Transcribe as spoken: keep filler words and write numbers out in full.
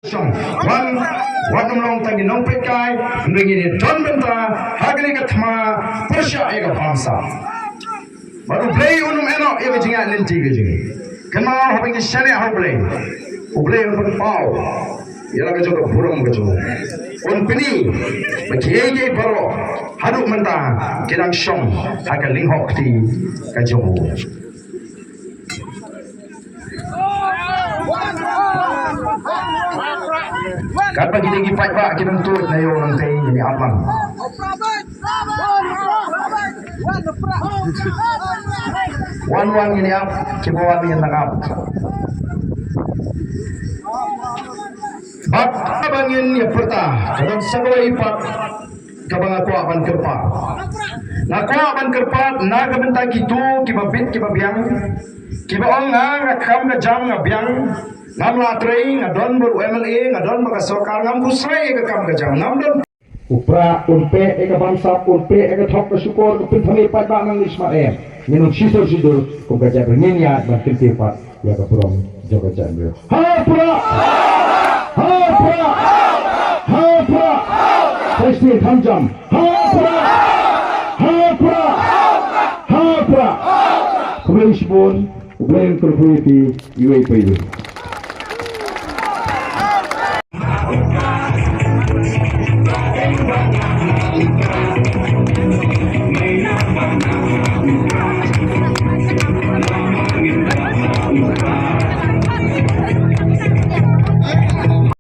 Shong, wan, wat nym long tang ki nongpeitkai, hynrei ngin ïa don bynta ha kane ka thma pyrshah ïa ka bamsap. Bad U Blei un ym ïehnoh ïa ka jingïaid lynti ka jong ngi. Kynmaw, haba ngi shaniah ha U Blei, U Blei un pynpaw ïa la ka jong ka burom ka jong u. Un pyni ba kiei kiei baroh haduh mynta ki dang shong ha ka lyngkhuh kti ka jong u. Katba kine ki paidbah ki dang tuid na ïew nangtei, ngin ïa ap lang. Wan, wan, ngin ïa ap, kiba wan ngin nang ap. Bad kaba ngin ïa pyrta, ka don sa kawei pat kaba nga kwah ban kyrpad. Nga kwah ban kyrpad na ka bynta kito kiba bit kiba biang, kiba ong, nga, nga kam ka jam nga biang, ngam lah trei, nga don bad u M L A, nga don bad ka sorkar, ngam khuslai ïa ka kam ka jam, ngam don. U Prah un peh ïa ka bamsap, un peh ïa ka thok ka shukor, ka pynthame paidbah nangne shakhmat em. Ngin ym shisur shisur kum ka jaitbynriew, ngin ïaid ban kyntiew pat ïa ka burom jong ka jaitbynriew. Ha Prah! Ha Prah! Ha Prah! Sa shisien kham jam. Ha Prah! Ha Prah! Ha Prah! Khublei shibun, U Blei un kyrkhu ïa phi iwei pa iwei.